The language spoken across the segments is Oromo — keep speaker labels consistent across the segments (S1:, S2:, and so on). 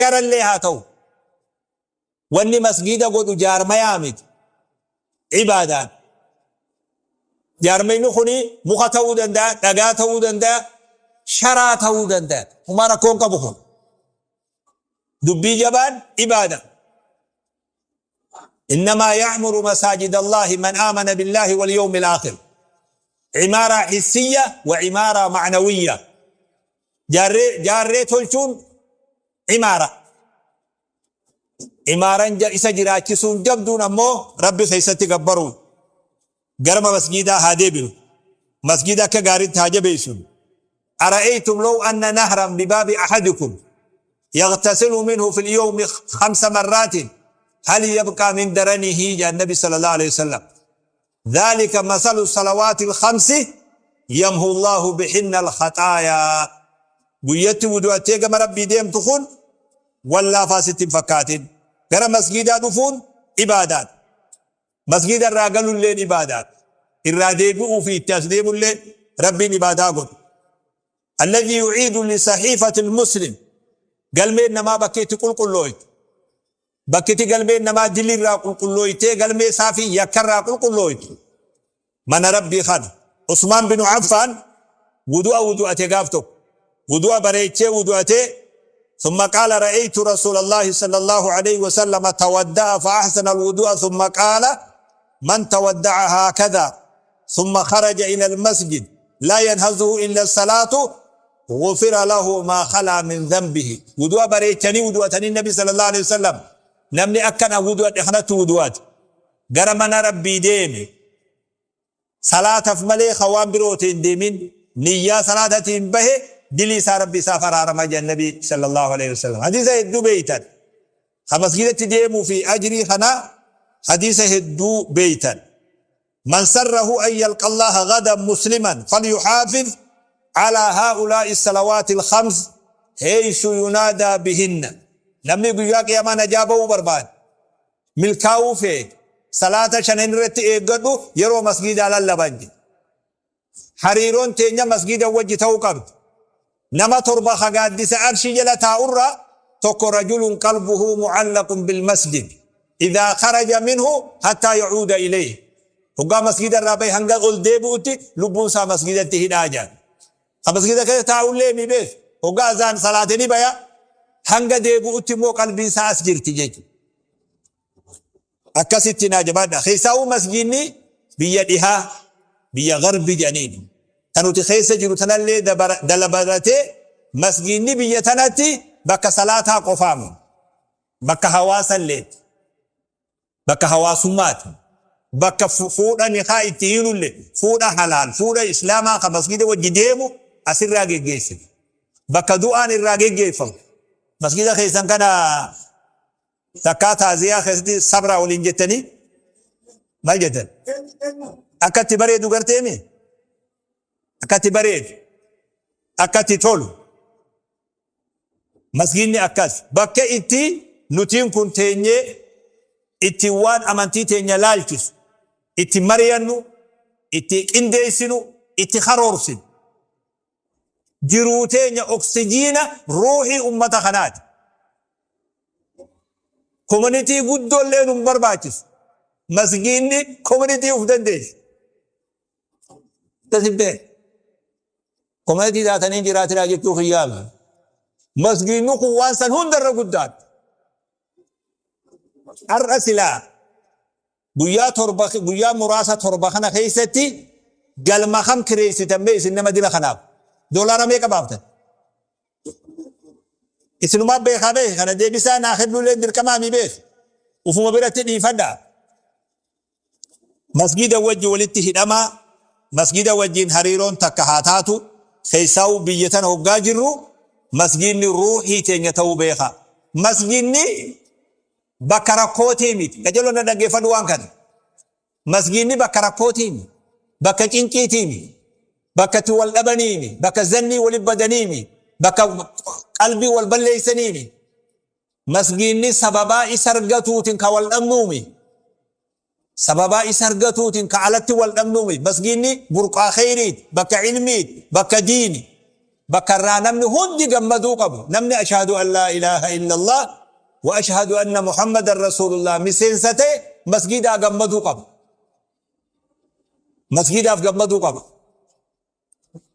S1: Shajarallee haa ta'u. Wanni masgiida godhu jaarmayaa miti. Ibaadaan. Jaarmayni kuni muka ta'uu danda'a, dhagaa ta'uu danda'a, sharaa ta'uu danda'a. Humaa rakkoon qabu kun. Dubbii jabaan ibaada. إنما يعمر مساجد الله من آمن بالله واليوم الآخر. عمارة حسية وعمارة معنوية. Jaarree tolchuun imaara. Imaaraan isa jiraachisuun jabduun ammoo Rabbi keessatti gabbaruu. Garma masgiidaa haa deebinu. Masgiida akka gaariitti haa jabeessinu. أرأيتم لو أن نهرا بباب أحدكم يغتسل منه في اليوم خمس مرات، هل يبقى من درنه؟ يا النبي صلى الله عليه وسلم. ذلك مثل الصلوات الخمس، يمحو الله بهن الخطايا. Guyyatti wudu'attee gama Rabbii deemtu kun wallaafaa sitti hin fakkaatin. Gara masgiidaa dhufuun ibaadaadha. Masgiida irraa galulleen ibaadaadha. Irraa deebi'uu fi itti as deemullee Rabbiin ibaadaa godhu. الذي يعيد لصحيفة المسلم، galmeen namaa bakki itti qulqullooytu. Bakki itti galmeen namaa dilli irraa qulqullooytee, galmee isaa fi yakka irraa qulqullooytu. Mana Rabbii kana. Usmaan bin Affaan wudu'a wudu'ate gaaf tokko. Wudu'a bareechee wudu'atee، ثم قال: رأيت رسول الله صلى الله عليه وسلم تودع فأحسن الوضوء، ثم قال: من تودع هكذا ثم خرج إلى المسجد لا ينهزه إلا الصلاة، غفر له ما خلا من ذنبه. وضوء bareechanii wudu'atanii النبي صلى الله عليه وسلم namni akkana wudu'adhe kanatti wudu'ate gara mana Rabbii deeme, salaataaf malee ka waan birootiin deemin, niyyaa salaatatiin bahe, dilii isaa Rabbi isaaf araarama jedhan Nabi صلى الله عليه وسلم. Hadiisa hedduu beeytan. Ka masgidatti deemuu fi ajrii kana hadiisa hedduu beeytan. من سره أن يلقى الله غدا مسلما فليحافظ على هؤلاء الصلوات الخمس حيث ينادى بهن. Namni guyyaa qiyaamaa najaa ba'uu barbaade, milkaa'uu feete, salaata shanan irratti eeggadhu yeroo masgiidaa lallaban jedhe. Hariiroon teenya masgiida wajji ta'uu qabdi. Nama torba ka gaaddisa arshii jala taa'urra tokko رجل قلبه معلق بالمسجد إذا خرج منه حتى يعود إليه. Hoggaa masgiida irraa bahe hanga ol deebi'utti lubbuun isaa masgiidatti hidhaa jaan. Ka masgiida keessa taa'ullee mi beeku. Hoggaa azaan salaatee baya, hanga deebi'utti immoo qalbiin isaa as jirti jechuudha. Akkasitti naa jabaadha. Keessaa'uu masgiidni biyya dhihaa, biyya garbi jedhaniini. Kan nuti keessa jiru tanallee dalabalatee masgiidni biyya tanatti bakka salaataa qofaamu. Bakka hawaasallee. Bakka hawaasummaati. Bakka fuudha nikaa itti hiinullee, fuudha halaal, fuudha islaamaa kan masgiida wajji deemu asirraa geggeessina. Bakka du'aan irraa geggeeffamu. Masgiida keessan kana takkaa taaziyaa keessatti sabraa waliin jettanii maal jettan? Akkatti bareedu garteemi? Akkatti bareedu. Akkatti tolu. Masgiidni akkas. Bakka itti nutiin kun teenyee itti waan amantii teenya laalchisu, itti mari'annu, itti qindeessinu, itti karoorsinu. Jiruu teenya, oksijiina ruuhii ummata kanaati. Community guddoollee nun barbaachisu. Masgiinni community uf dandeessi. Tasibbee. Community taatanii jiraatinaa jechuu kiyyaama. Masgiinni kun waan san hundarra guddaadha. Har'a silaa guyyaa 7, guyyaa muraasa 7 kana keessatti galma kam kireessitan mee isin nama dila kanaaf? Doolaara meeqa baaftan? Isinumaa beekaa beeke kana deebisaa naa kennuullee dirqamaa mi beeku. Ufuma biratti dhiifadhaa. Masgiida wajji walitti hidhamaa, masgiida wajjin hariiroon takka haa taatu. Keessaa'uu biyya tana hoggaa jirru masgiidni ruuhii teenya ta'uu beekaa. Masgiidni bakka rakkootii miti. Qajeeloo na dhaggeeffadhu waan kana. Masgiidni bakka rakkootii miti. Bakka cinciitii miti. Bakka itti wal dhabanii miti. Bakka zannii walitti badanii miti. Bakka qalbii wal balleessanii miti. Masgiidni sababaa isa argatuutiin ka wal dhabnuumi. Sababaa isa argatuutiin ka alatti wal dhabnuumi. Masgiidni burqaa kheyriiti. Bakka ilmiiti. Bakka diini. Bakka irraa namni hundi gammaduu qabu. Namni ashhadu an laa ilaaha illallah wa ashhadu anna Muhammadan rasuulullah miseensa ta'e masgiidaa gammaduu qaba. Masgiidaaf gammaduu qaba.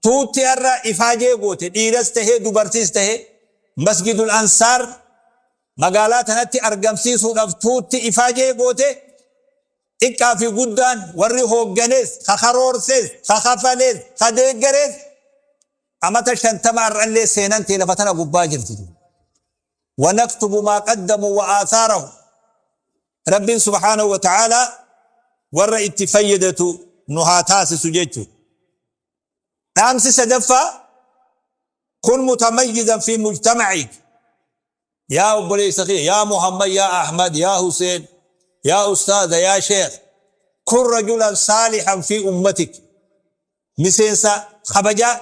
S1: Tuutti har'a ifaajee goote dhiiras tahee dubartiis tahee Masgidul Ansaar magaalaa tanatti argamsiisuudhaaf tuutti ifaajee goote xiqqaa fi guddaan warri hoogganees, ka karoorsees, ka kafalees, ka deeggarees amata 50 har'allee seenan tee lafa tana gubbaa jirti. Wanaktubu maa qaddamu wa aathaarahu. Rabbiin subhaanahu wa ta'aalaa warra itti fayyadatu nu haa taasisu jechuudha. Dhaamsi sadaffaa kun mutamayyizan fi mujtama'ik. Yaa obboleessa kiyya, yaa Muhammad, yaa Ahmad, yaa Huseen, yaa ustaaza, yaa sheekh. Kun rajulan saalihan fi ummatik. Miseensa kabajaa,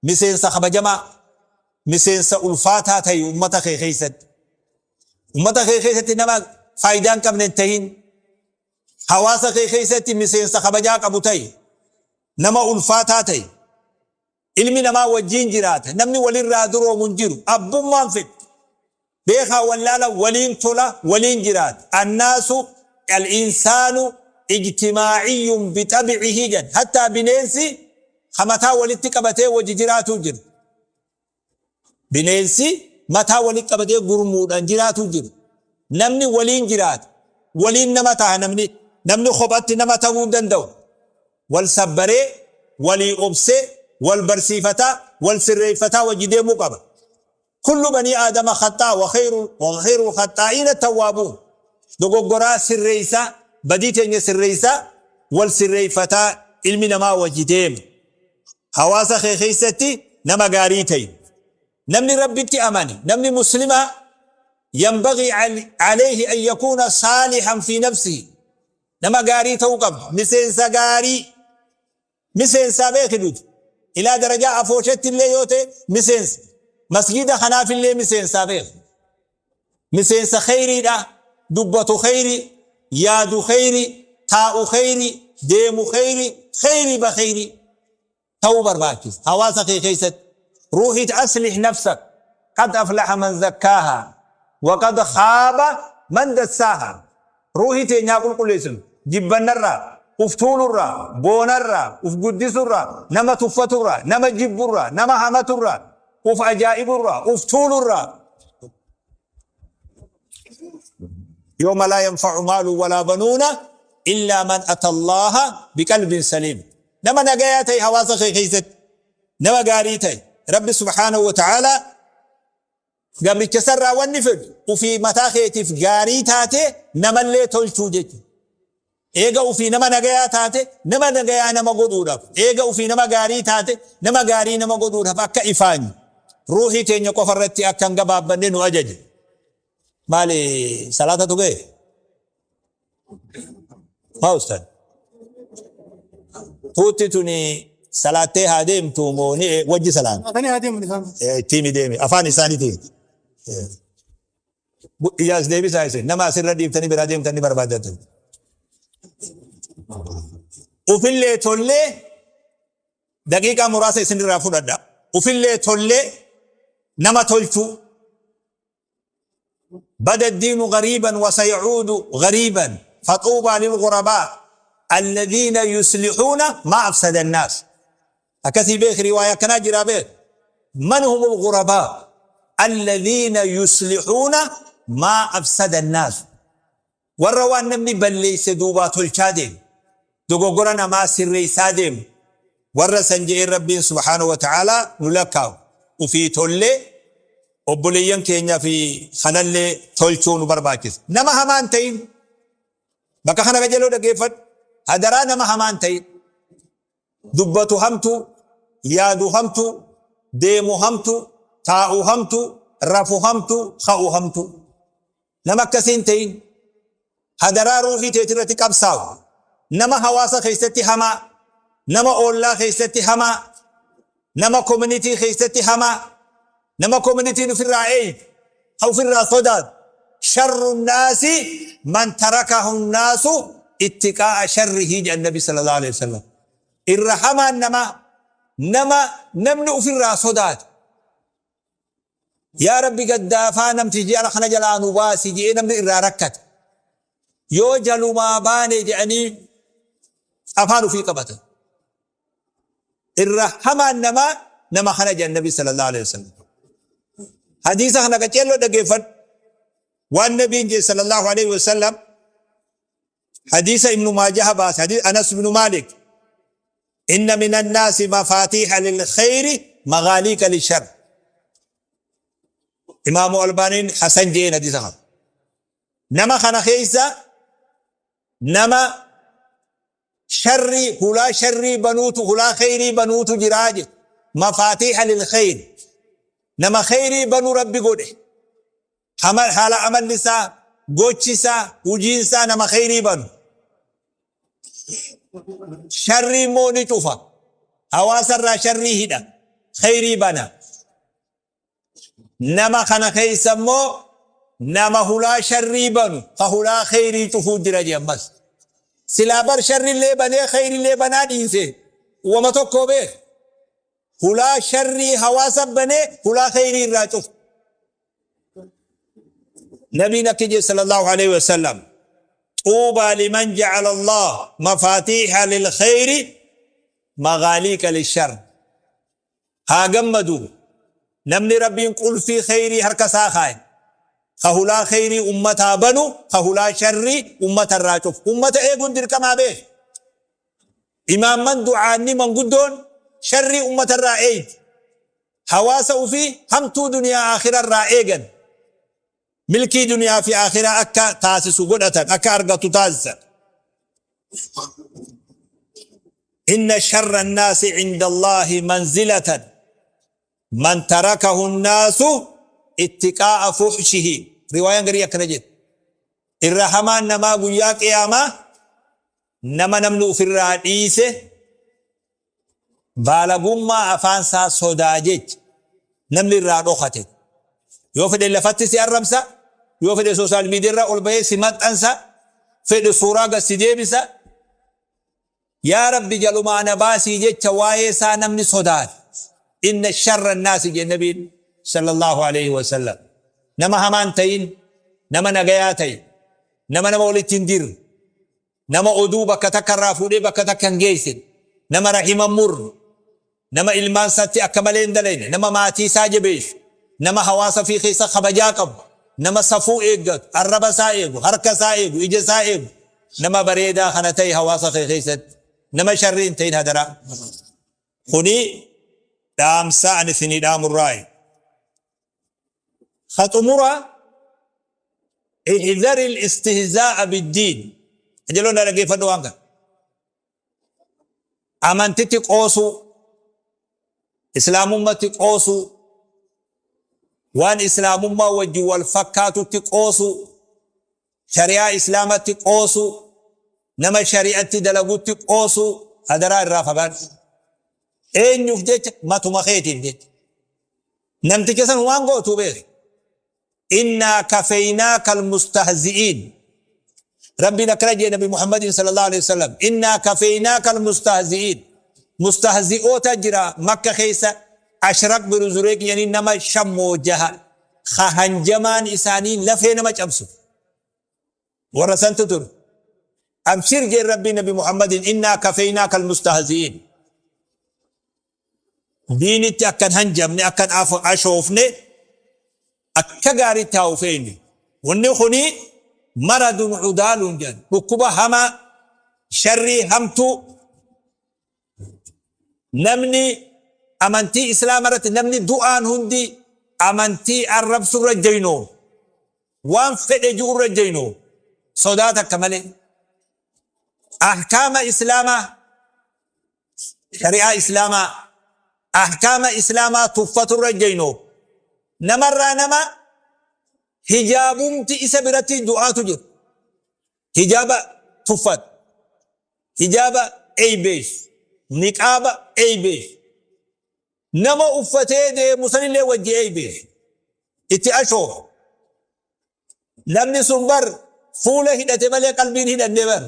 S1: miseensa kabajamaa, miseensa ulfaataa ta'i ummata kee keessatti. Ummata kee keessatti nama faayidaa hin qabne hin tahin. Hawaasa kee keessatti miseensa kabajaa qabu ta'i. Nama ulfaataa ta'i. Ilmi namaa wajjiin jiraata. Namni walirraa duroomu hin jiru. Abbummaan fedhu. Beekaa wallaala waliin tola, waliin jiraata. Annaasu al-insaanu ijtimaa'iyyun bixabicihi jedhan. Hattaa bineensi ka mataa walitti qabatee wajji jiraatuu jira. Bineensi mataa walitti qabatee gurmuudhaan jiraatuu jira. Namni waliin jiraata. Waliin nama taha namni. Namni kophatti nama tahuu hin danda'u. Wal sabbaree, walii obsee, wal barsiifataa, wal sirreeffataa wajji deemuu qaba. Kullu banii aadama khaxxaa wa khayrul khaxxaa'iina tawwaabuun. Dogoggoraa sirreessaa, badii teenya sirreessaa, wal sirreeffataa ilmi namaa wajji deema. Hawaasa kee keessatti nama gaarii ta'i. Namni Rabbitti amane, namni Muslimaa yanbagii alayhi an yakuuna saalihan fi nafsihi. Nama gaarii ta'uu qaba. Miseensa gaarii. Miseensaa beeki nuti. Ilaa darajaa afooshetti illee yoo ta'e miseensa. Masgiida kanaaf illee miseensaa beeki. Miseensa kheyriidha. Dubbatu kheyrii, yaadu kheyrii, taa'u kheyrii, deemu kheyrii, kheyrii ba kheyrii ta'uu barbaachisa. Hawaasa kee keessatti. Ruuhit aslih nafsak qad aflaha man zakkaaha wa qad khaaba man dassaaha. Ruuhii teenya haa qulqulleessinu. Jibbannarraa, uf tuulurraa, boonarraa, uf guddisurraa, nama tuffaturraa, nama jibburraa, nama hamaturraa, uf ajaa'iburraa, uf tuulurraa. Yawma laa yanfa'u maalun walaa banuuna illaa man ata Allaaha biqalbin saliim. Nama nagayaa ta'e hawaasa kee keessatti nama gaarii ta'e Rabbi subhaanahu wa ta'aalaa Gabricha isarraa wanni fedhu ufii mataa keetiif gaarii taatee namallee tolchuu jechuudha. Eega ufii nama nagayaa taate nama nagayaa nama godhuudhaaf, eega ufii nama gaarii taate nama gaarii nama godhuudhaaf akka ifaanyu ruuhii teenya qofa irratti akka hin gabaabbanne nu ajaje. Maali salaatatu ga'e? Maa ustaad? Tuutti tuni salaattee haa deemtu moo ni wajji salaata?
S2: Salaatanii haa deeman isaan.
S1: Ittiin deemi afaan isaaniitiin. Ijaas deebisaa isin nama asirra dhiiftanii biraa deemtan ni barbaadatu. Ufillee tollee daqiiqaa muraasa isinirraa fudhadha. Ufillee tollee nama tolchuu. Bada diinu gariiban wasayacuudu gariiban faxuubaa lilgurabaa alladhiina yuslihuuna maa afsada annaas. Akkasii beeki riwaaya akkanaa jiraa beek. Man humul gurabaa alladhiina yuslihuuna maa afsada annaas. Warra waan namni balleeyse duubaa tolchaa deemu. Dogoggora namaa sirreeysaa deemu. Warra san je'ee Rabbiin subhaanahu wa ta'aalaa nu lakkaawu. Ufii tollee obboleeyyan keenya fi kanallee tolchuu nu barbaachisa. Nama hamaa hin ta'in. Bakka kana qajeeloo dhaggeeffadhu. Hadaraa nama hamaa hin ta'in. Dubbatu hamtuu, yaadu hamtuu, deemu hamtuu, taa'u hamtuu, rafu hamtuu, ka'u hamtuu. Nama akkasii hin ta'in. Hadaraa ruuhii teetirratti qabsaawu. Nama hawaasa keessatti hamaa, nama oollaa keessatti hamaa, nama community keessatti hamaa, nama communityn ufirraa eeydu, ka ufirraa sodaatu. Sharru naasi man tarakahu naasu ittiqaa'a sharrihi jedhan Nabi sallallahu alaihi wasallam. Irra hamaan namaa Nama namni ufirraa sodaate. Yaa Rabbi gaddaafaa namtichi jala kana jalaa nu baasi jedhee namni irraa rakkate. Yoo jalumaa baane jedhanii afaan ufii qabatan. Irra hamaan namaa nama kana jedhan Nabi sallallahu alaihi wasallam. Hadiisa kana qaceelloo dhaggeeffadhu. Waan Nabiin jedhe sallallahu alaihi wasallam hadiisa Ibnu Maajaha baase, hadiisa Anas ibnu Maalik. Inna minan naasi mafaatiiha lil khayri maghaaliiqa lishar. Imaamu Albaaniin Hasan je'een hadiisa kana. Nama kana keessa nama sharrii hulaa sharrii banuutu hulaa kheyrii banuutu jiraa jedhe. Mafaatiiha lil kheyr. Nama kheyrii banuu Rabbi godhe. Haala amalli isaa, gochi isaa, hujiin isaa nama kheyrii banu. Sharrii immoo ni cufa. Hawaasa irraa sharrii hidha. Kheyrii bana. Nama kana keessa immoo nama hulaa sharrii banu ka hulaa kheyrii cufuu jira jee ammas. Silaa bar sharrillee banee kheyrillee banaa dhiise wama tokko beek. Hulaa sharrii hawaasa banee hulaa kheyrii irraa cufu. Nabiin akki jee sallallahu alaihi wasallam, xuubaa liman ja'ala Allah mafaatiiha lil kheyri maghaaliiqa lishar. Haa gammadu namni Rabbiin qulfii kheyrii harka isaa kaaye, ka hulaa kheyrii ummataa banu, ka hulaa sharrii ummata irraa cufu. Ummata eeguun dirqamaa beek. Imaamman du'aanni manguddoon sharrii ummata irraa eeydi. Hawaasa ufii hamtuu duniyaa aakhira irraa eegan. Milkii duniyaa fi aakhiraa akka taasisu godhatan, akka argatu taasisan. Inna sharra annaasi cinda Allaahi manzilatan man tarakahu annaasu ittiqaa'a fuhshihi. Riwaayaan garii akkana jedhe. Irra hamaan namaa guyyaa qiyaamaa nama namni ufirraa dhiise baalagummaa afaan isaa sodaa jecha namni irraa dhokate. Yoo fedhe lafatti si arrabsa, yoo fedhe social media irra ol bahee si maxxansa, fedhe suuraa gad si deebisa. Yaa Rabbi jalumaa na baasii jecha waa'ee isaa namni sodaate. Inna sharra annaasi jedhe Nabiin sallallahu alaihi wasallam. Nama hamaan ta'in, nama nagayaa ta'e, nama nama walitti hin dirre, nama oduu bakka takka irraa fuudhee bakka takka hin geessine, nama rahima hin murre, nama ilmaan isaatti akka malee hin dalayne, nama maatii isaa jabeessu, nama hawaasa ofii keessa kabajaa qabu, nama safuu eeggatu, arraba isaa eegu, harka isaa eegu, ija isaa eegu, nama bareedaa kana ta'e hawaasa kee keessatti, nama sharrii hin ta'in hadaraa. Kuni dhaamsa ani isinii dhaamurraayi. Ka xumura, ihdari al-istihzaa'a biddiin. Qajeeloo na dhaggeeffadhu waan kana. Amantitti qoosuu, Islaamummatti qoosuu, waan Islaamummaa wajjin wal fakkaatutti qoosuu, shari'aa Islaamatti qoosuu, nama shari'atti dalagutti qoosuu hadaraa irraa fagaadhu. Eenyuuf jecha? Matuma keetiif jecha. Namticha san waan gootu beeki. Innaa kafeynaaka almustahzi'iin. Rabbiin akkana jee Nabi Muhammadiin sallallahu alaihi wasallam. Innaa kafeynaaka almustahzi'iin. Mustahzi'oota jira Makka keessa Ashraq binu Zureeq jedhanii nama shammoo jaha ka hanjamaan isaanii lafee nama cabsu. Warra santu ture. Abshir jeen Rabbiin Nabi Muhammadiin innaa kafeynaaka almustahzi'iin. Diinitti akka hin hanjamne, akka hin ashoofne akka gaariitti haa of eegnu. Wanni kuni maradun cudaaluun jedhan, dhukkuba hamaa, sharrii hamtuu. Namni amantii Islaama irratti namni du'aan hundi amantii arrabsurra jaynoo, waan fedhe ji'urra jaynoo, sodaa takka malee. Ahkaama Islaamaa, shari'aa Islaamaa, ahkaama Islaamaa tuffaturra jeyno. Namarraa nama hijaabumti isa biratti du'aatu jira. Hijaaba tuffatu, hijaaba eeybeessu, niqaaba eeybeessu. Nama uffatee deemu sanillee wajji eeybeessu. Itti ashoofu. Namni sun bar fuula hidhate malee qalbiin hidhanne bar.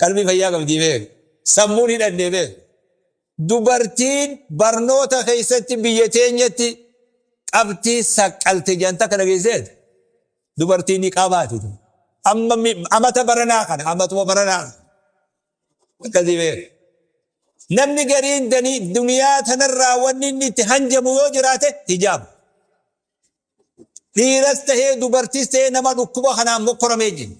S1: Qalbii fayyaa qabdii beek. Sammuun hidhanne beek. Dubartiin barnoota keessatti biyya teenyatti qabxii saqqalte jedhan takka dhageesseet? Dubartii niqaabaati. Amma amata baranaa kana amatuma baranaa akkasii beeku. Namni gariin danii duniyaa tanarraa wanni inni itti hanjamu yoo jiraate hijaaba. Dhiiras tahee dubartiis tahee nama dhukkuba kanaan mokkoramee jira.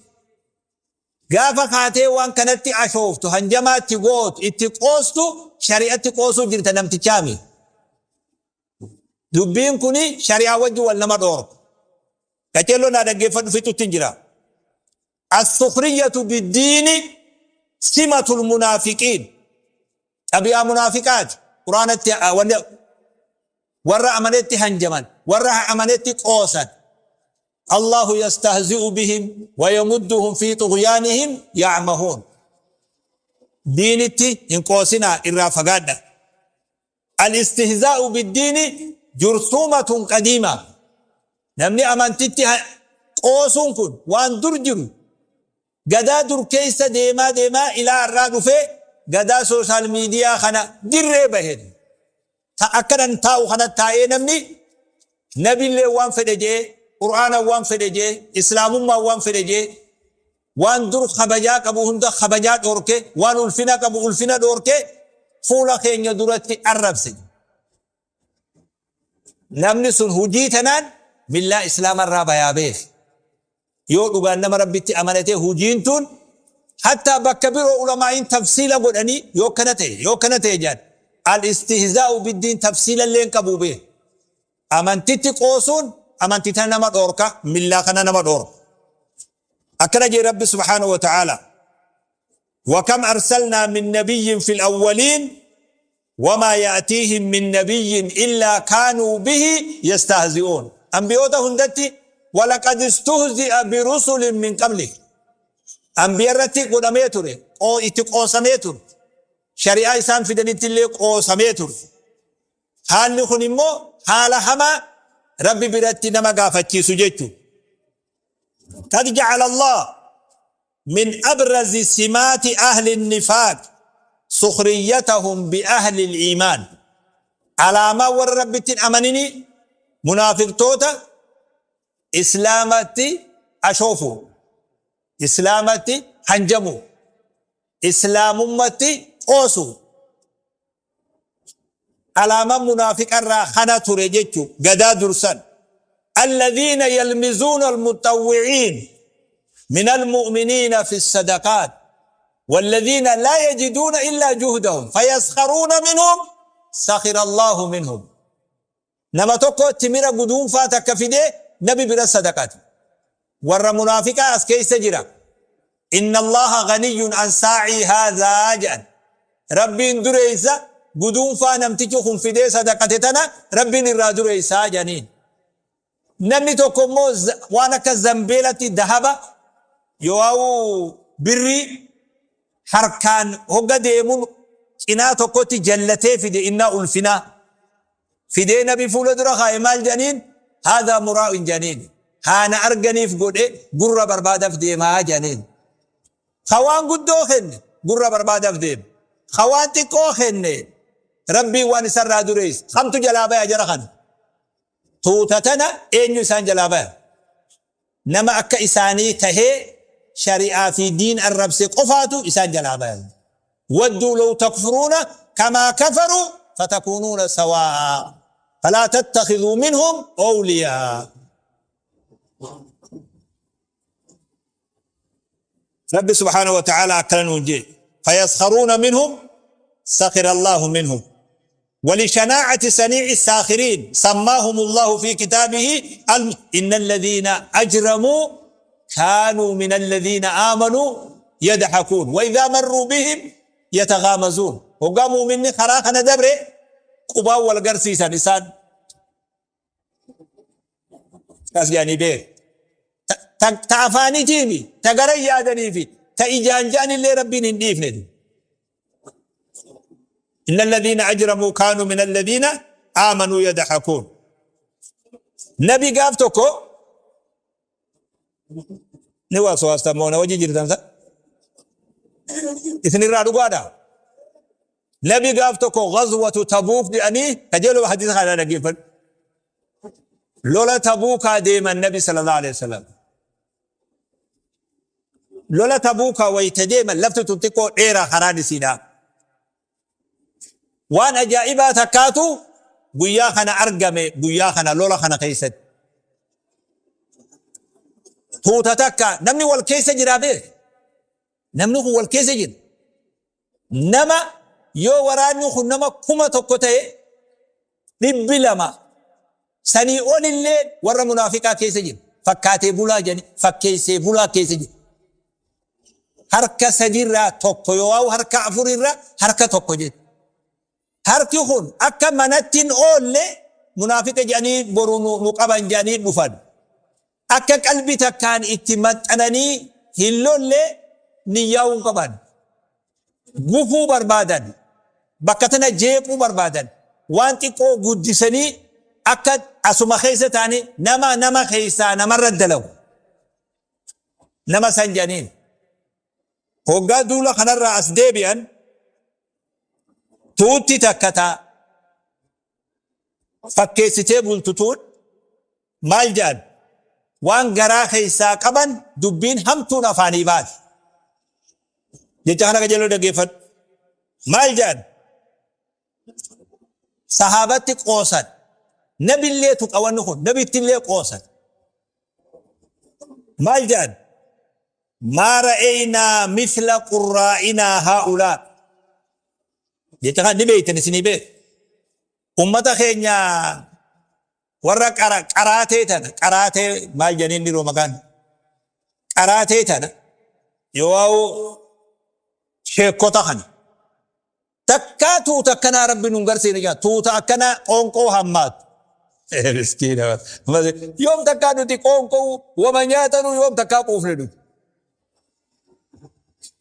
S1: Gaafa kaatee waan kanatti ashooftu, hanjamaa itti gootu, itti qoostu, shari'atti qoosuu jirta namtichaami. Dubbiin kuni shari'aa wajji wal nama dhoorka. Qaceelloo naa dhaggeeffadhu fixutti hin jira. As-sukhriyatu biddiini simatul munaafiqiin. Xabi'aa munaafiqaati. Quraanatti wanni warra amanetti hanjaman, warra amanetti qoosan. Allahu yastahzi'u bihim wa yamudduhum fi tughyaanihim ya'mahuun. Diinitti hin qoosinaa irraa fagaadha. Al-istihzaa'u biddiini jursuumatun qadiima. Namni amantitti qoosuun kun waan dur jiru gadaa dur keessa deemaa deemaa ilaa har'aa dhufee gadaa sooshaal miidiyaa kana dirree bahe. Ta akkanan taa'u kana taa'ee namni nabillee waan fedhe jee, Qur'aana waan fedhe jee, Islaamummaa waan fedhe jee, waan dur kabajaa qabu hunda kabajaa dhoorke, waan ulfina qabu ulfina dhoorke fuula keenya duratti arrabse. Namni sun hujii tanaan millaa Islaamarraa bayaa beeki. Yoo dhugaan nama Rabbitti amanatee hujiin tun hattaa bakka biroo ulamaa'iin tafsiila godhanii yoo kana ta'e yoo kana ta'e jedhan al istihzaa'u biddiin tafsiila illee hin qabu beeki. Amantitti qoosuun amantii tana nama dhoorka millaa kana nama dhoorka. Akkana jee Rabbi subhaanahu wa ta'ala. Wakam arsalnaa min nabiyyin fil awwaliin wamaa ya'tiihim min nabiyyin illaa kaanuu bihi yastahzi'uun. Anbiyoota hundatti walaqad istuhzi'a birusulin min qablik. Anbiya irratti godhamee ture, itti qoosamee ture. Shari'aa isaan fidanitti illee qoosamee ture. Haalli kun immoo haala hamaa Rabbi biratti nama gaafachiisu jechuudha. Qad ja'ala Allah min abrazi simaati ahli nifaaq sukhriyatahum bi ahli iimaan. Alaamaa warra Rabbitti hin amanini munaafiqtoota Islaamatti ashoofu, Islaamatti hanjamu, Islaamummatti qoosu. Alaamaan munaafiqarraa kana ture jechu gadaa dursan. Alladhiina yalmizuuna almuxawwi'iin min almu'miniina fi sadaqaat walladhiina laa yajiduuna illaa juhdahum fayaskharuuna minhum sakhira Allaahu minhum. Nama tokko timira guduunfaa takka fidee nabi bira sadaqate. Warra munaafiqaa as keessa jira. Inna Allaha ganiyyun an saa'ii haadhaa jedhan. Rabbiin dureessa guduunfaa namtichi kun fidee sadaqate tana Rabbiin irraa dureessaa jedhaniin. Namni tokko immoo waan akka zambeelatti dahaba yoo'uu birrii harkaan hogga deemuun cinaa tokkotti jallatee fide innaa ulfinaa. Fidee nabi fuula dura kaaye maal jedhaniin haadhaa muraa'in jedhaniin. Haana arganiif godhe gurra barbaadaf deemaa jedhaniin. Ka waan guddoo kenne gurra barbaadaf deema. Ka waan xiqqoo kenne Rabbiin waan isarraa dureessa. Kamtu jalaa baya jara kana? Tuuta tana eenyu isaan jalaa baya? Nama akka isaanii tahee shari'aa fi diin arrabse qofaatu isaan jalaa baya. Wadduu law takfuruuna kamaa kafaruu fatakuunuuna sawaa'a. Falaa tattakhidhuu minhum awliyaa. Rabbi subhaanahu wa ta'ala akkana nuun jee fayaskharuuna minhum sakhira Allahu minhum ولشناعة صنيع الساخرين سماهم الله في كتابه إن الذين أجرموا كانوا من الذين آمنوا يضحكون وإذا مروا بهم يتغامزون وقاموا مني خراخنا دبر قبا والقرسيسا إسان As jedhanii beeku. Ta afaaniitiifi ta gara yaadaniifi ta ijaan ja'anillee Rabbiin hin dhiifne. Inna alladhiina ajramuu kaanuu min alladhiina aamanuu yadhakuun. Nabi gaaf tokko ni waswaastan moo na wajji jirtan sa? Isinirraa dhugaadha. Nabi gaaf tokko ghazwatu Tabuuk jedhanii kajeeloo hadiisa kana dhaggeeffadhu. Lola Tabuukaa deeman Nabi sallallahu alaihi wasallam. Lola Tabuukaa wayita deeman lafti tun xiqqoo dheeraa karaan isiidha. Waan ajaa'ibaa takkaatu guyyaa kana argame, guyyaa kana lola kana keessatti. Tuuta takka namni wal keessa jiraa beek. Namni kun wal keessa jira. Nama yoo waraanni kun nama 1000 ta'e, 200 sanii olillee warra munaafiqaa keessa jira. Fakkaatee bulaa jedhanii fakkeessee bulaa keessa jira. Harka sadiirraa tokko yoo harka afurirraa harka tokko jedhu. Harki kun akka manatti hin oolle, munaafiqa jedhanii boru nu qaban jedhanii dhufan. Akka qalbi takkaan itti maxxananii hin lolle niyyaa'uu hin qaban. Gufuu barbaadan. Bakka tana jeequu barbaadan. Waan xiqqoo guddisanii akka asuma keessa ta'anii nama nama keessaa namarra dalagu. Nama san jedhaniin. Hoggaa duula kanarraa as deebi'an tuutti takka taa fakkeessitee bultu tuun maal jedhan? Waan garaa keessaa qaban dubbiin hamtuun afaanii baate. Jecha kana qajeeloo dhaggeeffadhu. Maal jedhan? Sahaabatti qoosan. Nabillee tuqa wanni kun, nabittillee qoosan. Maal jedhan? Maa ra'eynaa mithla qurraa'inaa haa'ulaa. Jecha kana ni beektan, isinii beeku. Ummata keenya warra qaraatee tana, qaraatee maal jedhaniin dhiroo maqaan qaraatee tana yoo sheekota kana takkaa tuuta akkanaa rabbi nun garsiine jaa, tuuta akkanaa qoonqoo hammaatu. Miskiina, yoom takkaa nuti qoonqoo wama nyaatanuu, yoom takkaa quufne nuti?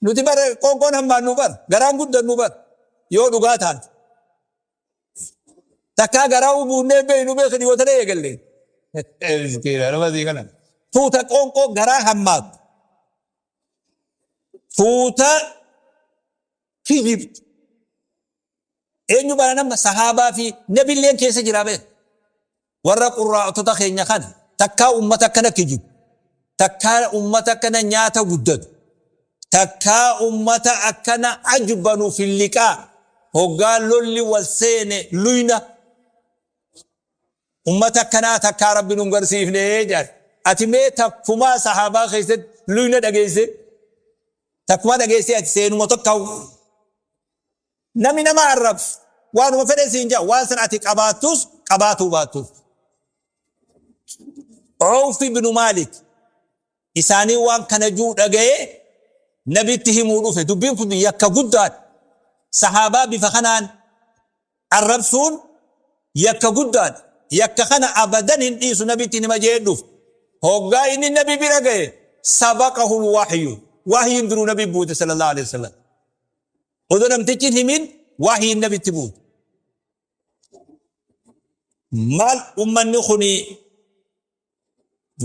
S1: Nuti bara qoonqoon hammaannu bara garaan guddannu bara yoo dhugaa taate. Takkaa garaa buunnee beeynu beeku dhiyoo tana eegalle. Miskiina, nama sii kana. Tuuta qoonqoo garaa hammaatu. Tuuta kijibtu. Eenyu bara nama sahaabaa fi nabilleen keessa jira beeku. Warra qurraa'otota keenya kana takkaa ummata akkana kijibu. Takkaa ummata akkana nyaata guddatu. Takkaa ummata akkana ajbanu filliqaa. Hoggaa lolli wal seene luyna. Ummata akkanaa takkaa rabbi nun garsiifne jedhan. Ati mee takkumaa sahaabaa keessatti luyna dhageesse? Takkumaa dhageessee ati seenuma tokko? Namni nama arrabsu waanuma fedhe siin jedha, waan san ati qabaattus qabaatuu baattus. Awf ibnu Maalik isaanii waan kana juu dhaga'ee nabitti himuu dhufe. Dubbiin kun yakka guddaadha. Sahaabaa bifa kanaan arrabsuun yakka guddaadha. Yakka kana abadan hin dhiisu, nabitti hima jee dhufe. Hoggaa inni nabi bira ga'e sabaqahul wahyu. Wahyiin duruu nabi buute sallallahu alaihi wasallam. Odoo namtichi hin himin wahyiin nabitti buute. Maal ummanni kuni,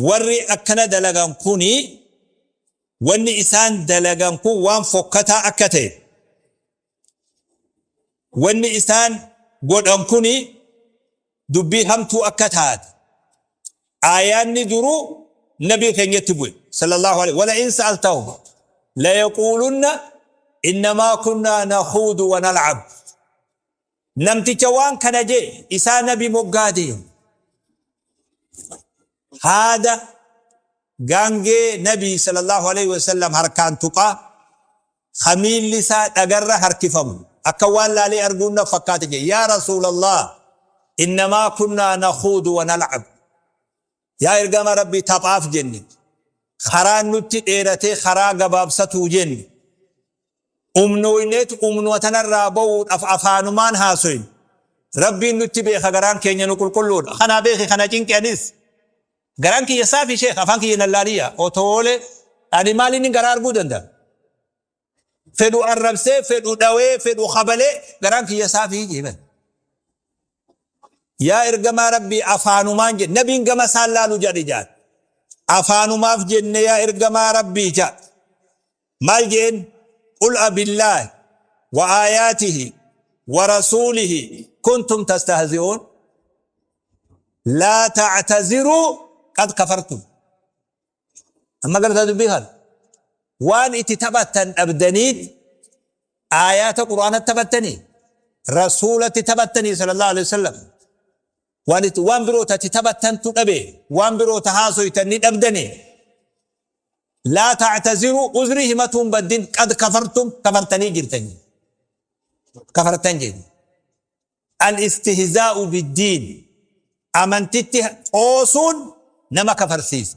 S1: warri akkana dalagan kuni, wanni isaan dalagan kun waan fokkataa akka ta'e, wanni isaan godhan kuni dubbii hamtuu akka taate aayaanni duruu nabii keenyatti bu'e sallallahu alaihi. Wala in sa'altahum la yaquulunna innamaa kunnaa nakhuudu wa nal'ab. Namticha waan kana jee isaa nabi moggaa deemu haada gaangee nabii sallallahu alaihi wasallam harkaan tuqaa, kamiilli isaa dhagarra harkifamu akka waan laalee arguun na fakkaate jee, "Yaa rasuulallah, innamaa kunnaa nakhuudu wa nal'ab. Yaa ergama rabbii, taphaaf jenne, karaan nutti dheeratee karaa gabaabsatuu jenne, umnooyneet umnuma tanarraa ba'uudhaaf afaanumaan haasoyne. Rabbiin nutti beeka, garaan keenya nu qulqulluudha. Kanaa beeki, kana cinqe. Anis garaan kiyya saafi sheekh, afaan kiyya nallaaliya otoole. Ani maal inni garaa arguu danda'a? Fedhu arrabsee, fedhu dhawee, fedhu kabalee, garaan kiyya saafii jeeban. Yaa ergamaa rabbii, afaanumaan jedhe." Nabiin gama isaan laalu jedhe jaal. "Afaanumaaf jenne, yaa ergamaa rabbii" jedhe. Maal jeen? "Qul abillaahi wa aayaatihi wa rasuulihi kuntum tastahzi'uun laa ta'taziruu qad kafartum. Amma gartaa dubbii kana waan itti taphattan dhabdaniit aayaata qur'aanatti taphattanii rasuulatti taphattanii sallallahu alaihi wasallam waan itti waan biroo tatti taphattantu dhabe waan biroo ta haasoytan ni dhabdanii laa ta'taziruu uzrii himatuun baddin qad kafartum kafartanii jirtan kafartan jedhu. Al-istihzaa'u biddiin amantitti qoosuun nama kafarsiisa.